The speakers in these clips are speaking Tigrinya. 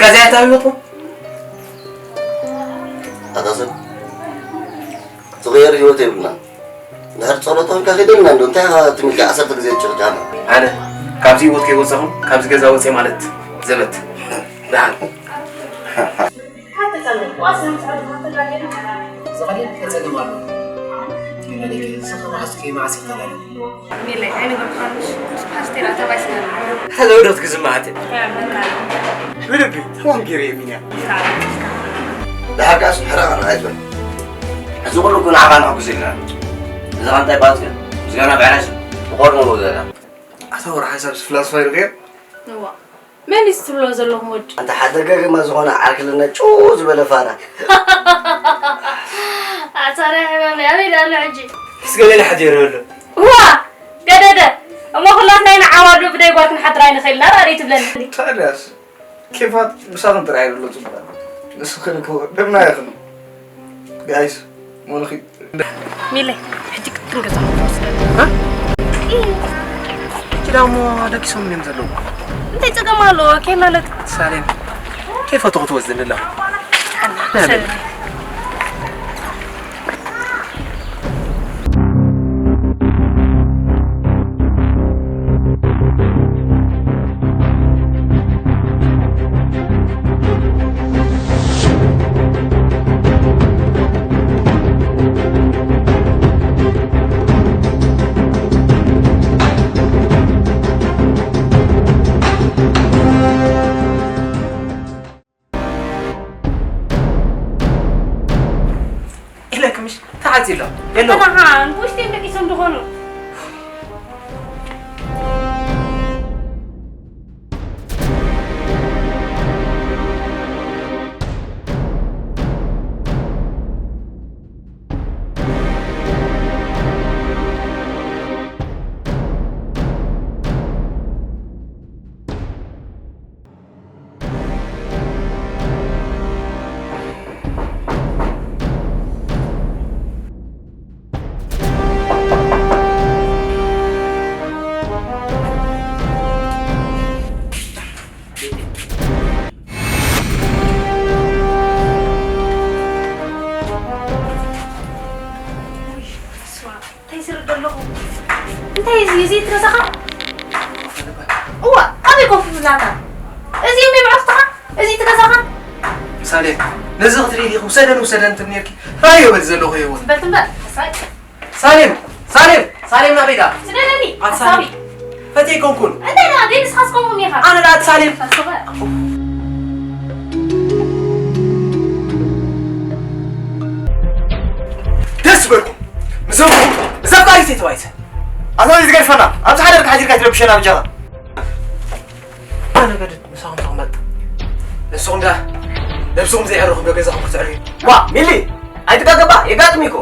ከዚኣ እታ ህይወትኩም ኣታ ሰብ ዝቕየር ህይወት የብልና። እንድሕር ጸሎት ኮንካ ከይደልና እንዶ እንታይ ኢኻ ትምልኪ ዓሰርተ ግዜ ትጭቕጫና? ኣነ ካብዚ ህይወት ከይወጻኹ ካብዚ ገዛ ወጽየ ማለት ዘበት። ደሓን። ዝኸደልከ ጸገም ኣሎ። መለከ ዝኸማስ ከይማስ ይተላለ። ሚለይ፣ ኣይነገርኩኻንሽ? ምስ ፓስቴር ኣተባይ ስለ እታ ዘውደት ክዝማዓት። ብልቢ ተዋንጊረ የሚንያ። ደሓር ከኣስ ሕራቕ ኣይትበል። እዚ ኩሉ እኮ ንዓኻ ንሕጉስ ኢልና። እዚ ኸ እንታይ ባጽ ግን? ምስጋና ብዕራይስ ብቆርኑ ንወገና። ኣታ ወርሓ ሓሳብ ፍላስፋ ይርገም? እዋ። መን እዩ ትብሎ ዘለኹም ወዲ? ኣንታ ሓደ ገገማ ዝኾነ ዓርክልና ጭው ዝበለ ፋራ። ኣታ ናይ ሕማመይ ኣበይ ኣሎ ሕጂ? ምስ ገለ ሓዲሩ ኣሎ። ዋ! ገደደ! እሞ ኩላትና ኢና ዓዋዱ ብደይ ጓል ክንሓድር ኣይንኽእልና ዳኣ ደይ ትብለኒ። ታዲያስ ኬፋት ምሳኽን ጥራይ ዘሎ ጽቡቕ። ንስኽን እኮ ደምና ኢኽን። ጋይስ፣ ሞንኺ ሚለ፣ ሕጂ ክትንገዛ ክትወስደኒ። እ? ሕጂ ዳሞ ደቂሶም እዮም ዘለዉ። እንታይ ጸገም ኣለዎ? ከይ ማለት ሳሌም፣ ከይፈተኹ ትወስደኒ ኣለኹ። ሓና፣ ናይ ሰለሚ። ኢለክምሽ ተዓጺሎ የሎ። ደሓን፣ ውሽጢ ደቂሶም ዝኾኑ። እንታይ ዝርኢ ኣለኹ? እንታይ እዚ? እዚ ትረሳኻ? እዋ፣ ኣበይ ኮፍ ብላታ? እዚ እምበይ ብዕኽትኻ? እዚ ትገዛኻ? ሳሌም፣ ነዚ ክትርኢ ኢኺ ውሰደን ውሰደን ትብሊ ነርኪ። ራዮ በል ዘለኹ ህይወት። በል ትንበር፣ ሓሳይ። ሳሌም፣ ሳሌም፣ ሳሌም ናበይ ደኣ? ስደደኒ፣ ኣታ ሓሳዊ። ሳሌም። ፈትየ ኣይኮንኩን። እንታይ ደኣ፣ ደይ ንስኻስ ከምኡ ኢኻ። ኣነ ደኣ ኣቲ ሳሌም። ሓሳዊ። ደስ በልኩም። ምዘምኩም፣ ብዛዕባ ኣይተይ ተባይተ። ኣታ እዚ ገድፈና፣ ኣብዚ ሓደርካ ሓዲርካ ኣይትረብሸና ብጃኻ። ኣነ ገድድ ምሳኹም ተቐመጥ። ንስኹም ደኣ ነብስኹም ዘይዕረኹም ዶ ገዛኹም ክትዕርዩ? ዋ፣ ሚሊ፣ ኣይትጋገባ፣ የጋጥም እኮ።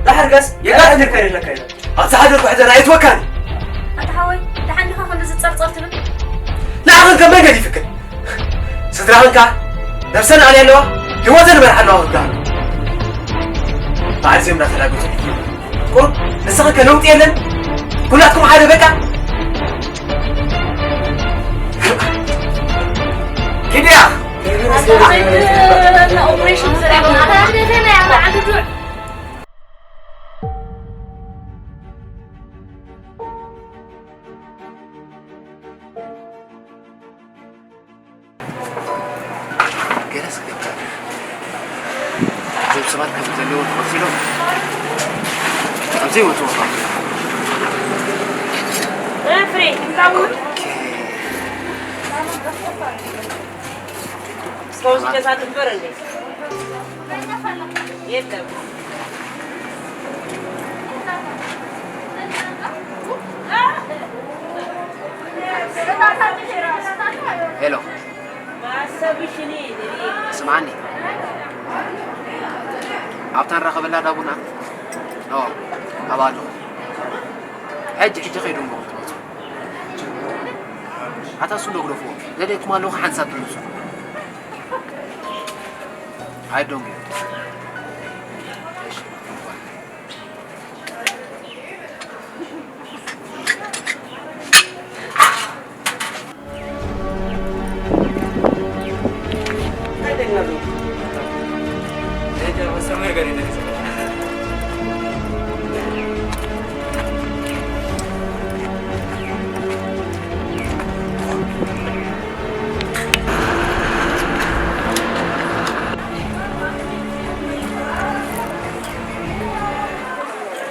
ዳሕር ገስ፣ የጋጥም እኮ። ከይደለካ ኢለ። ኣብ ዝሓደርኩ ሕደር ኣይትወካኒ። ኣታ ሓወይ፣ ደሓን ዲኻ ከምዚ ጸርጸር ትብል? ንዓኽን ከመይ ገዲፍክን? ስድራኽን ከኣ ነብሰን ኣልያ ኣለዋ፣ ህይወተን ይመርሓ ኣለዋ ክብልሃሉ። ባዕል እዚኦም እናተላገጹ። ቁሩብ ንስኻ ከ ለውጢ የለን? ኩላትኩም ሓደ በቃ። ኪድያ። ኦፕሬሽን ሰሪሑ። ገለስ ክገብር። እዞም ሰባት ከምዚ ዘለዉ ተቐጺሎም ኣብ ዘይወጽዎ ፍሬ፣ ኦኬ። እስካሁን ስደት አትንበር እንዴ? የለም። ሄሎ፣ ስምዓኒ፣ ኣብታ ንራኸበላ ዳቡና? ኖ፣ ኣብኣ ኣለኹ። ሕጂ፣ ሕጂ ከይዱ እሞ ክትመጹ። ኣታ እሱ ዶ ግደፍዎ። ደልየኩም ኣለኹ፣ ሓንሳብ ትመጹ። I don't get it። እሺ።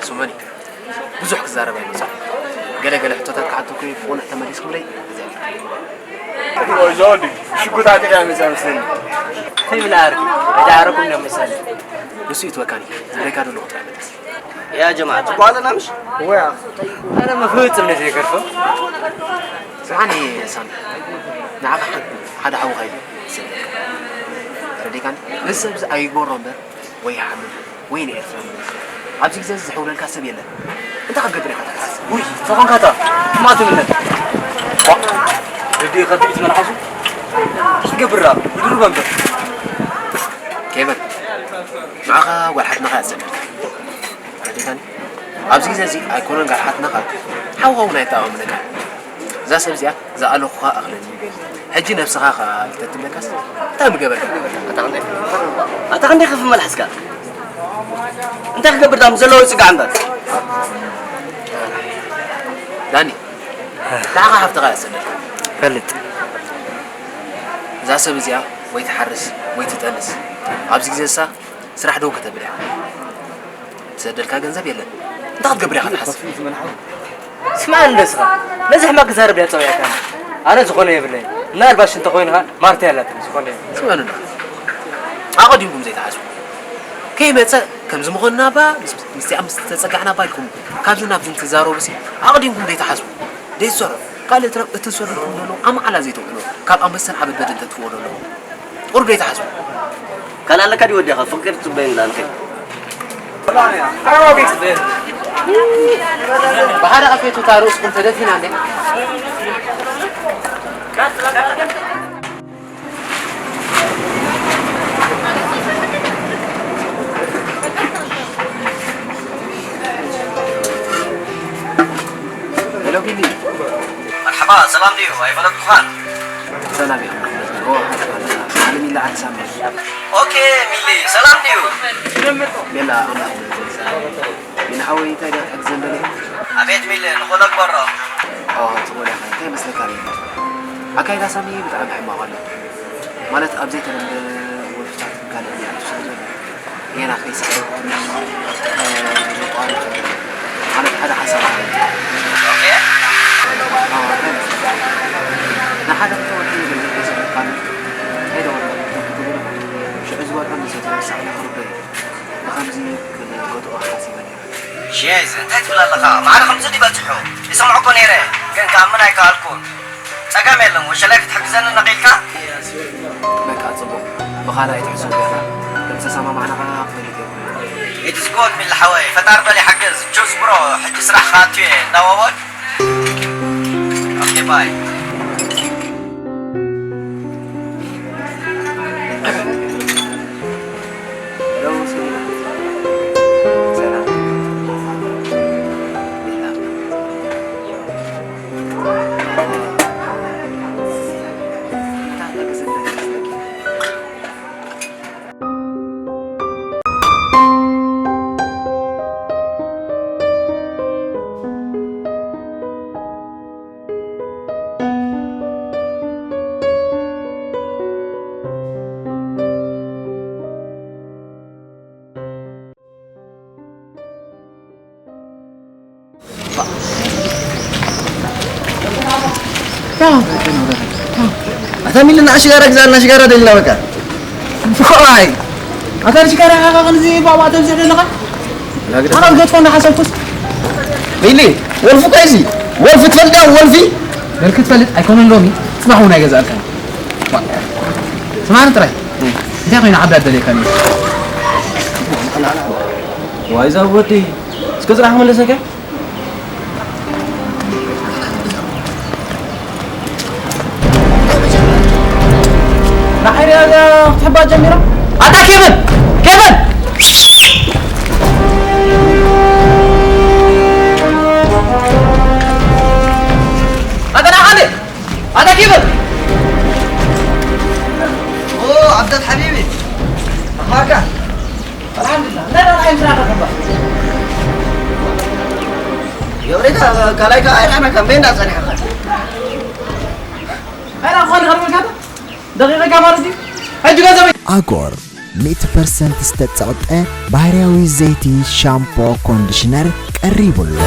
ስሙኒ፣ ብዙሕ ክዛረብ ኣይመጻኹ። ገለ ገለ ሕቶታት ክሓተኩ እየ፣ ብቑኑዕ ተመሊስኩምለይ። ዞዲ፣ ሽጉጥ ኣጢራ መጻ መስለኒ። እንታይ ብላ ኣርኪ? ኣዳ ኣረኩም ደመሳለ። ንሱ ይትወካኒ። ዝብለካ ደለኹ ጥራሕ መለስ። ያ ጀማዓ፣ ጽቡቕ ኣለና ምሽ? ወይ ኣነ መፍጽም ነዚ ይገርፎ። ስምዓኒ ሳሚ፣ ንዓኻ ሓንቲ ሓደ ሓውኻ ኢለ ዝሰደልካ። ተረዲእካኒ? እዚ ሰብ እዚ ኣይግበሮ እምበር ወይ ይሓምም ወይ ንኤርትራ ይምለስ። ኣብዚ ግዜ እዚ ዝሕውለልካ ሰብ የለን። እንታይ ክትገብር ኢኻ ትሓስብ? ውይ፣ ተኾንካ እታ ትማቲ ምነት። ዋ፣ ወዲ ከቢድ መልሓሱ። እንታይ ክገብር ደኣ? ይድርበ እምበር። ኬቨን፣ ንዓኻ ጓል ሓትነኻ እያ ትሰደልካ። ተረዲእካኒ? ኣብዚ ግዜ እዚ ኣይኮነን ጓል ሓትነኻ፣ ሓውኻ እውን ኣይተኣማመነካን። እዛ ሰብ እዚኣ ዝኣለኹኻ ኣኽለኒ። ሕጂ ነብስኻ ኸኣ ኣይተትብለካስ እንታይ ምገበርካ? ኣታ ክንደይ፣ ኣታ ክንደይ ከፍ መልሓስካ? እንታይ ክገብር ዳም ዘለዎ ይጽጋዕ እምበር። ዳኒ፣ ንዓኻ ሓፍትኻ እያ ትሰደልካ። ፈልጥ። እዛ ሰብ እዚኣ ወይ ትሓርስ ወይ ትጠንስ። ኣብዚ ግዜ እሳ ስራሕ ደው ከተብል እያ። ትሰደልካ ገንዘብ የለን። እንታይ ክትገብር ኢኻ ትሓስብ? ስምዓኒ እንዶ እስኻ፣ ነዚ ሕማቕ ክዛረብ ድያ ጸዊዕካኒ? ኣነ ዝኾነ የብለይን። ምናልባሽ እንተኾይኑ ኸኣ ማርታ ኣላትኒ፣ ዝኾነ የብለይን። ስምዓኒ እንዶ። ኣቐዲምኩም ዘይትሓስቡ። ከይመጸ ከምዚ ምኾንና እባ፣ ምስ፣ ምስቲኣ ምስ ተጸጋዕና እባ ኢልኩም ካብዚ ናብዚ እንትዛረቡሲ ኣቐዲምኩም ዘይትሓስቡ። ዘይትሰርሑ። ካልእ ትረፍ፣ እቲ ዝሰደድኩም ዘሎ ኣብ መዓላ ዘይተውዕሎ፣ ካብ ኣንበሳን ዓበድበድን ተጥፍእዎ ዘለኹም። ቁሩብ ዘይትሓስቡ። ካልእ ኣለካ ድዩ ወዲኻ? ፍቅር ትጽበየኒ ኣለካ። ብሓደ ኣፌቱ እታ ርእስኩም ተደፊና እንዴ? ሄሎ ቢኒ። መርሓባ፣ ሰላም ድዩ? ኣይፈለጥኩኻን። ሰላም እዩ። ኦ፣ ኣነ ሚላ ዓዲ ሳምሪ። ኦኬ፣ ሚሊ፣ ሰላም ድዩ? ቤላ፣ ኣምላኽ ይመስገን። ሚሊ ሓወይ፣ እንታይ ደኣ ክትሕግዘኒ ደሊኻ? ኣቤት ሚሊ፣ ንኹሎ ግበሮ። ኦ፣ ጽቡቕ ኢኻ። እንታይ ይመስለካ ሚሊ? ኣካይዳ ሳሚ ብጣዕሚ ሕማቕ ኣሎ። ማለት፣ ኣብ ዘይተለምደ ወልፍታት ካልእ ይኣቱ ስለ ዘሎ። ጌና ከይሰሓብኩ ትንሽ፣ እ፣ መቋረጺ ማለት ሓደ ሓሳብ ኣለኒ። ኦኬ። ኣዎ፣ እንታይ መሰለህ? ንሓደ ክልተ ወርሒ ገንዘብ ከይሰደድካኒ ከይደወልካኒ ክትብል፣ ሽዑ ዝበልዖ ምስ ተወሳኺ ክርዶ እዩ። ብኸምዚ ክገትኦ ሓሲበ ነይረ። ሼዝ፣ እንታይ ትብል ኣለኻ? ማዕረ ከምዚ ድዩ በጺሑ? ይሰምዖ እኮ ነይረ፣ ግን ክኣምን ኣይከኣልኩን። ጸገም የለን፣ ወሸላይ ክትሕግዘኒ ነቒልካ? በቃ ጽቡቕ፣ ብኻልእ ኣይትሕሰብ በላ። ከም ዝተሰማማዕና ኸኣ ክፈልጥ የብሉን። It's good ሚሊ ሓወይ፣ ፈጣሪ በል ይሓግዝ። ቹዝ ብሮ፣ ሕጂ ስራሕ ክኣቱ እየ፣ እንዳወወል። ኦኬ፣ ባይ። ኣታ ሚሊ፣ ንዓ ሽጋራ ግዛልና፣ ሽጋራ ደሊና በቃ። ዋይ፣ ኣታ ንሽጋራ ኢኻ ከምዚ ባባ ተብዝሕ ዘለኻ? ኣነ ክትገድፎ እናሓሰብኩስ። ሚሊ፣ ወልፊ እኮ እዚ፣ ወልፊ ትፈልጥ ዲኻ? ወልፊ? በል ክትፈልጥ ኣይኮነን ሎሚ፣ ጽባሕ እውን ኣይገዛእልካን። ስማዕኒ ጥራይ፣ እንታይ ኮይኑ ዓቢ ኣደልየካኒ? ዋይ፣ እዛ ወዲ፣ እስከ ጽራሕ ክመለሰካ። ንዓይ ርያ ክትሕባ ጀሚራ። ኣታ ኬቨን! ኬቨን! ኣታ ንሓደ! ኣታ ኬቨን! ኦ፣ ኣታ حبيبي، أخبارك؟ الحمد لله. لا، لا، لا، أنت راغب. يا وليد، قالك أنا كم بين ناس أنا حقا. أنا أخوان غير من هذا. دقيقة كمان دي. أجي قاعد أبي. ኣጎር ሚእቲ ፐርሰንት ዝተጸቕጠ ባህርያዊ ዘይቲ ሻምፖ ኮንዲሽነር ቀሪቡ ኣሎ።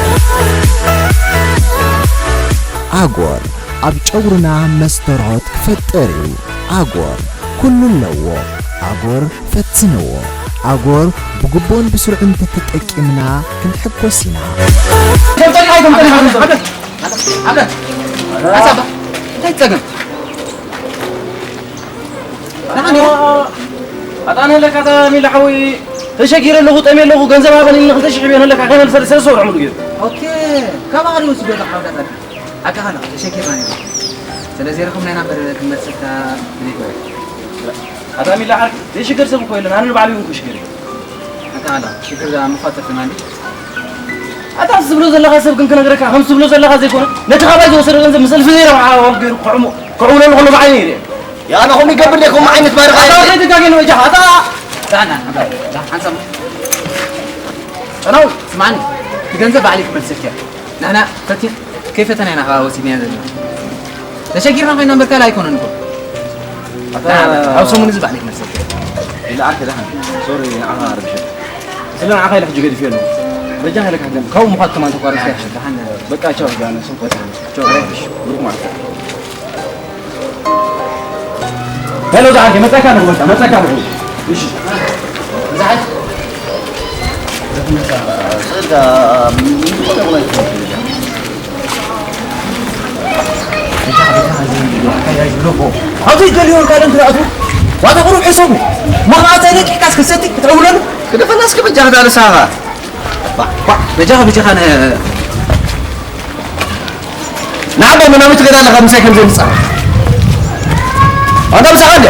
ኣጎር ኣብ ጨጉርና መስተርሆት ክፈጥር እዩ። ኣጎር ኩሉ ኣለዎ። ኣጎር ፈትንዎ። ኣጎር ብግቡእን ብስሩዕን እንተተጠቂምና ክንሕጎስ ኢና። እንታይ ጸገም? ኣጣነ ለካ ሚላ ሓወይ ተሸጊረ ኣለኹ፣ ጠሜ ኣለኹ፣ ገንዘብ ሃበኒ ኢልኒ ክልተ ሽሕ ቢሆን ለካ ከይመልሰ ሰለስተ ወርሒ ሙሉእ ገይሩ። ኦኬ፣ ካባኻ ድዩ ወሲዱ ለካ ሓወዳታ? ኣካኻ ለኻ ተሸጊርና ነይሩ። ስለዚ ረኸብና ኢና እምበር ክንመልሰካ ድሌት ማለት። ኣታ ሚላ ዓርኪ ዘይሽገር ሰብ እኮ የለን፣ ኣነ ንባዕለይ እውን ክሽገር እየ። ኣካኻ ለኻ ሽግር እዛ መፋጠርቲ ማለት። ኣታ ዝብሎ ዘለኻ ሰብ ግን ክነግረካ፣ ከም ዝብሎ ዘለኻ ዘይኮነ፣ ነቲ ካባይ ዝወሰደ ገንዘብ ምስ እልፊ ዘይረብሓ ኣባል ገይሩ ክዕሙ-፣ ክዕውለሉ ከሎ ብዓይነይ ይርኤ። يا أنا هم يقبل لكم عين تبارك الله. أنا أريد أن أجي حتى. لا، لا، لا، لا، حنسمع. أنا أقول، اسمعني. تجنزب عليك من سكة. نحن فتي-، كيف تنين أخا وسيدنا هذا؟ تشكرنا في نمبر كلا يكون عندكم. أتا-، نعم، أو سمو نزب عليك من سكة. إلا أكل أحد. سوري، أنا أعرف شيء. سلام عليك، حجي قد فيه. رجع لك حد. كم مقدمة أنت قارس يا أخي؟ بقى شوف، أنا سوف أتعلم. شوف، روح معك. ሄሎ፣ ደሓንከ መጻእካ ኣለኹ፣ በቃ መጻእካ ኣለኹ። እሺ። ብዝሓት ስእልካ ምንድን ነው? ኣብዚ ደልዮ ካልእ እንትኣቱ ዋታ ቁሩብ ሕሰቡ። መኽኣት ኣይደቂቕካስ ክሰቲ ክትዕውለሉ? ክደፈና እስኪ በጃኻ ዳልሳኻ። ባ-፣ ባ-፣ በጃኻ፣ በጃኻ ነ-፣ ንዓባ መናዊ ትገዳ ኣለኻ ምሳይ ከም ዘይምጻእ። ኣንታ ምሳኻ እንደ?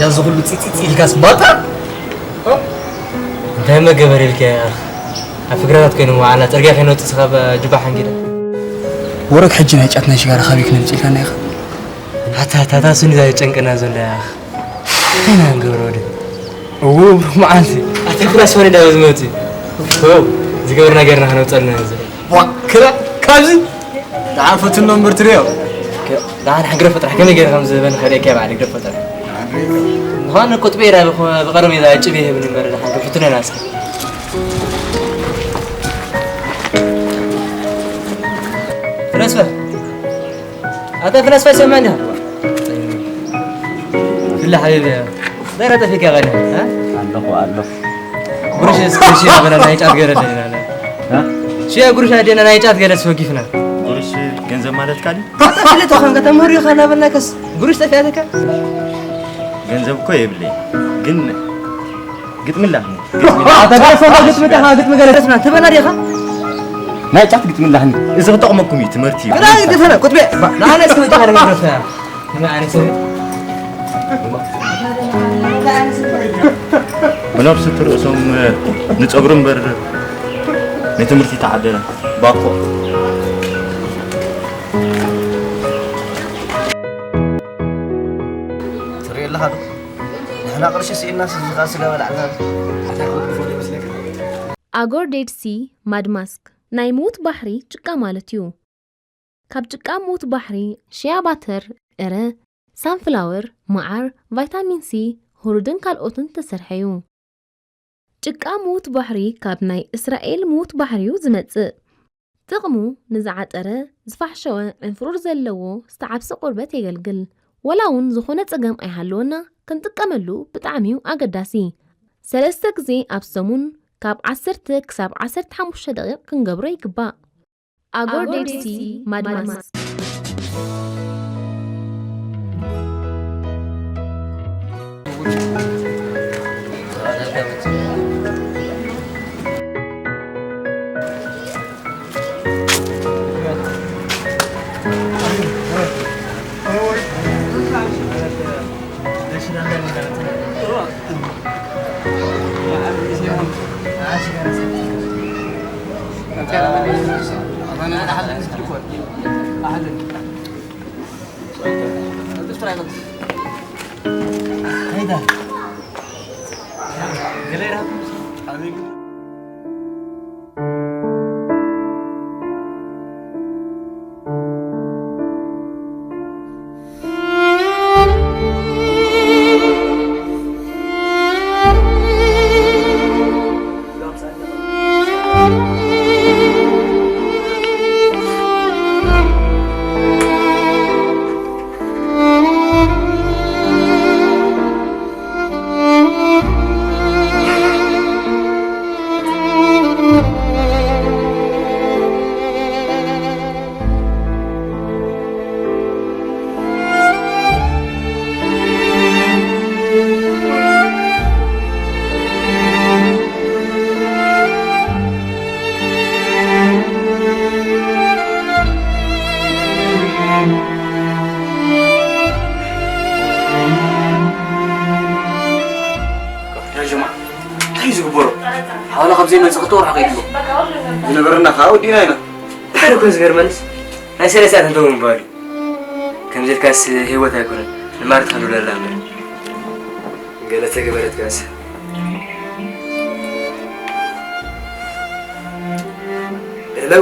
ያዝ ሁሉ ጺጺጺ ኢልካስ ባጣ? እንታይ መገበር ኢልካ? ኣብ ፍግራታት ኮይኑ መዓላ ጽርግያ ከይንወጽእ ስኻ ብ-፣ ጁባ ሓንጊለ። ወረግ ሕጂ ናይ ጫት ናይ ሽጋራ ካበይ ክነምጽእ ኢልካና ኢኻ? ኣታ፣ ኣታ፣ ኣታ፣ ስኒ ዛይ ጨንቅና ዘሎ ያኽ። እንታይ ኢና ንገብሮ ወደ? እዎ፣ ብሩኽ መዓልቲ። ኣታ፣ ፍላስ ፈሪዳ ዝመጽእ። እዎ፣ ዝገበርና ገርና ከነውጸልና እዚ። ዋ፣ ክላ፣ ካብዚ? ደሓን ፈትኖ እምበር ትሪኦ። ከ-፣ ደሓን ሕግረ ፍጥራሕ ከመይ ገይረ ከም ዝህበን ከርእየካ እየ ባዕለይ ግደፍ ፈጠራ። ምዃኑ ቁጥቢ ኢላ ብኸ-፣ ብቐደም ኢላ ዕጭብ ይህብን እምበር ደሓን ከፍትነና እስኪ። ፍለስፈ። ኣታ ፍለስፈ ይሰማዕ እንዲኻ? ፍላ ሓቢቢ፣ ዳይራ ጠፊካ ቀዳ፣ እ? ኣለኹ፣ ኣለኹ። ጉርሽ እስኪ ሽያ በላ ናይ ጫት ገለ ደሊና፣ እ? እ? ሽያ ጉርሽ ኣዴና ናይ ጫት ገለ ተወጊፍና። ጉርሽ ገንዘብ ማለት ካሊ? ኣታ ፍልጥ ኾንካ ተምህር ኢኻ እናበልናከስ ጉርሽ ጠፊኣትካ? ገንዘብ እኮ የብለይ፣ ግን ግጥሚ ኣላትኒ። ኣታ ደረሰ ግጥሚ ዲኻ? ግጥሚ ገለ ትበላ ዲኻ? ናይ ጫት ግጥሚ ኣላትኒ። እዚ ክጠቕመኩም እዩ፣ ትምህርቲ እዩ። ግዳ ግጥፈና፣ ቁጥቤ፣ ንዓና እስኪ መጫ ገለ ገለ ንዓና እስኪ። ብነብሲ እቲ ርእሶም ንጸጉሪ እምበር ንትምህርቲ ተዓደለ ባኮ። ትርኢ ኣለኻ ዶ? ንሕና ቅርሺ ስኢንናስ እዚ ኸኣ ስጋ በላዕና። ኣታ ክብሉ ፎዶ ይመስለካ? ኣጎር ዴድ ሲ ማድ ማስክ ናይ ምዉት ባሕሪ ጭቃ ማለት እዩ። ካብ ጭቃ ምዉት ባሕሪ፣ ሽያ ባተር፣ ዕረ፣ ሳንፍላወር፣ መዓር፣ ቫይታሚን ሲ፣ ሁሩድን ካልኦትን ዝተሰርሐ እዩ። ጭቃ ምዉት ባሕሪ ካብ ናይ እስራኤል ምዉት ባሕሪ እዩ ዝመጽእ። ጥቕሙ ንዝዓጠረ፣ ዝፋሕሸወ፣ ዕንፍሩር ዘለዎ፣ ዝተዓብሰ ቆርበት የገልግል። ወላ እውን ዝኾነ ጸገም ኣይሃለወና፣ ክንጥቀመሉ ብጣዕሚ እዩ ኣገዳሲ። ሰለስተ ግዜ ኣብ ሰሙን ካብ ዓሰርተ ክሳብ ዓሰርተ ሓሙሽተ ደቂቕ ክንገብሮ ይግባእ። ኣጎር ዴድ ሲ ማድማስ። ያ ጀማዓ፣ እንታይ እዩ ዝግበሮ? ሓዋላ ካብ ዘይመጽእ ክልተ ወርሒ ከይድሉ። ዝነበረና ከዓ ወዲእና ኢና። እንታይ እኮ ዝገርመንስ፣ ናይ ሰለስተ ሰዓት እንተውን ምባሉ እዩ። ከምዚ ኢልካስ ህይወት ኣይኮነን፣ ንማርት ክንብለላ እምበር። ገለ ተገበረትካስ። ሄሎ።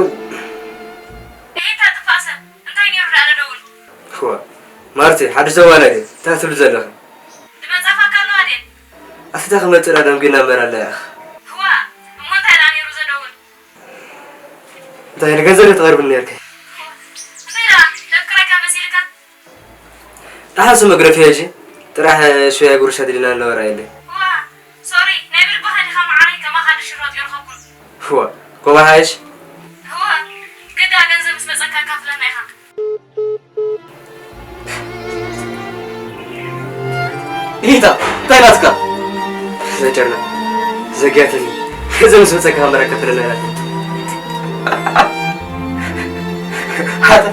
እንታይ ጥፋእ ሰብ? እንታይ ነይሩ ደኣ ደውል? እዋ፣ ማርቲ፣ ሓድሽ ዘዋላ ድየ? እንታይ ትብሊ ዘለኺ? ዝመጻኻ ካሎ ኣዴን። ኣፍታ ክመጽእ ደንጒና እምበር ኣላ ያኽ። እዋ፣ እሞ እንታይ ደኣ ነይሩ ዘደውል? እንታይ ንገንዘብ ተቐርብኒ ነርኪ? እንታይ ደኣ፣ ደፍቅረካ መሲልካ? ደሓን ስም መግረፊ ሕጂ ጥራሕ ሽያ ጉርሻ ድልና ኣለወራ የለ። እዋ፣ ሶሪ፣ ናይ ብልብኻ ዲኻ መዓረይ ከማኻ ድሽሮ ጢርኸኩም። እዋ፣ ኮባ ሓይሽ? እዋ፣ ግዳ ገንዘብ ምስ መጸካ ካፍለና ኢኻ። ኢታ፣ እንታይ ናትካ? ዘጨርና፣ ዘጊያትኒ፣ ገንዘብ ምስ መጸካ መረከብ ትለና ኢላትኒ። ኣታ፣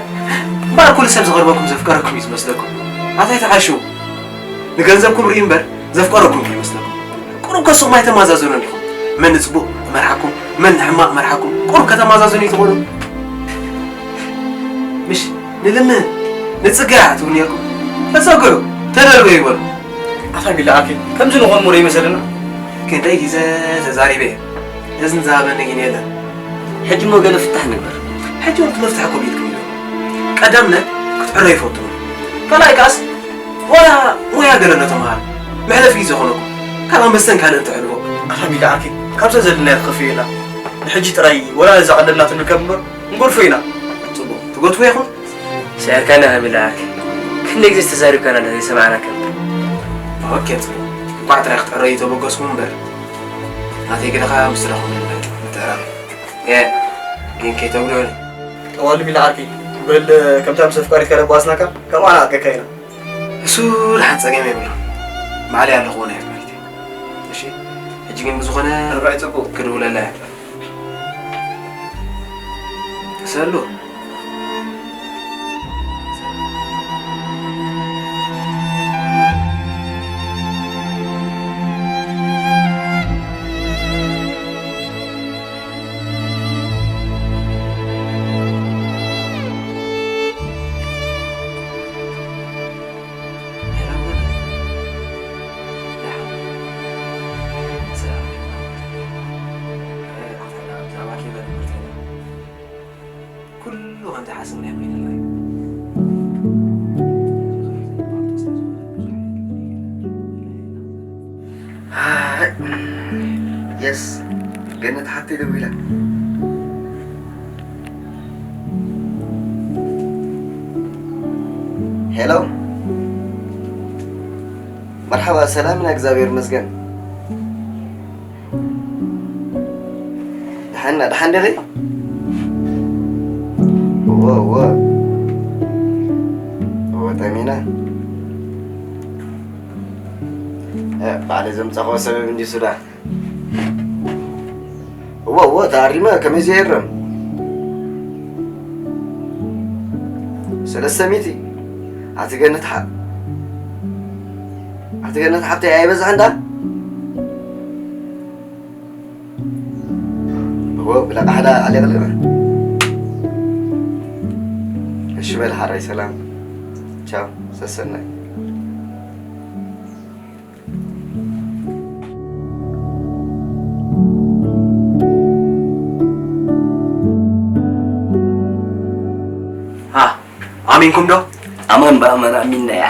እምበኣር ኩሉ ሰብ ዝቐርበኩም ዘፍቀረኩም እዩ ዝመስለኩም። ኣታ ኣይትሓሽዉ። ንገንዘብኩም ርእዩ እምበር ዘፍቀረኩም ከይመስለኩም። ቁሩብ ከስኹም ኣይተማዛዘኑን ኢኹም። መን ንጽቡቕ መርሓኩም፣ መን ንሕማቕ መርሓኩም። ቁሩብ ከተማዛዘኑ ይትኽእሉ። ምሽ ንልምን ንጽጋ ትብሉ ነርኩም። ተጸግዑ፣ ተደርበዩ ይበሉ። ኣታ ቢላ ኣኬ፣ ከምዚ ንኾን ሙረ ይመሰልና። ክንደይ ግዜ ተዛሪበ እየ። እዝኒ ዝሃበኒ ግን የለን። ሕጂ እሞ ገለ ፍታሕ ንግበር። ሕጂ እውን እቲ መፍትሕ እኮ ብኢድኩም እዩ ዘሎ። ቀዳምነት ክትዕረዩ ፈትኑ። ካልኣይ ከኣስ ዋላ ሞያ ገለ ተምሃሩ። መሕለፊ ግዜ ኾነኩም። ካብ ኣንበስተን ካልእን ተዕልፎ። ኣታ ቢላ ኣኬ፣ ካብዛ ዘለናያ ትኸፍእ የላ። ንሕጂ ጥራይ ወላ ነዛ ቀለልና ትንከብ እምበር፣ እንጎድፎ ኢና። ጽቡቕ። ትጎድፎ ኢኹም? ስዒርካና ሃሚላ ዓርኪ። ክንደይ ግዜ ተዛሪብካና ኣለና ዘይሰማዕናካ እምበር። ኦኬ፣ ጽቡቕ። እንኳዕ ጥራይ ክትዕረዩ ተበገስኩም እምበር፣ ናተይ ገለኻ ምስ ረኹም ምትዕራም። ኤ፣ ግን ከይተብልዑኒ። ጠዋሊ ሚላ ዓርኪ፣ በል፣ ከምታ ምስ ኣፍቃሪትካ ደባስናካ፣ ከምኣ ንዓቀካ ኢና። እሱ ደሓን ጸገም የብሉን። ባዕለይ ኣለኹ ናይ ኣፍቃሪተይ። እሺ፣ ሕጂ ግን ብዝኾነ ርብዒ ጽቡቕ ክድውለላ እየ። ሰሉ። ኩሉ ከምቲ ሓሰብናዮ ኮይኑና እዩ። ኣይ፣ የስ፣ ገነት ሓብተይ ደዊላ። ሄሎ፣ መርሓባ፣ ሰላም ኢና፣ እግዚኣብሔር ይመስገን። ደሓን ኢና፣ ደሓን ዲኺ? እወ፣ እወ። እወ፣ ጠሚና። እ፣ ባዕለይ ዘምጻእክዎ ሰበብ እንድዩ ሱዳ። እወ፣ እወ፣ ተኣሪመ፣ ከመይ ዘየርም? ሰለስተ ሚእቲ። ኣቲ ገነት ሓ-፣ ኣቲ ገነት ሓብተይ ኣይበዝሕን ደኣ? እወ፣ ብለቃሕዳ ኣሊቕሊቐ። እሺ በል ሓራይ፣ ሰላም። ቻው፣ ሰሰናይ። ኢንኩም ዶ? ኣማን ብኣማን ኣሚንና እያ።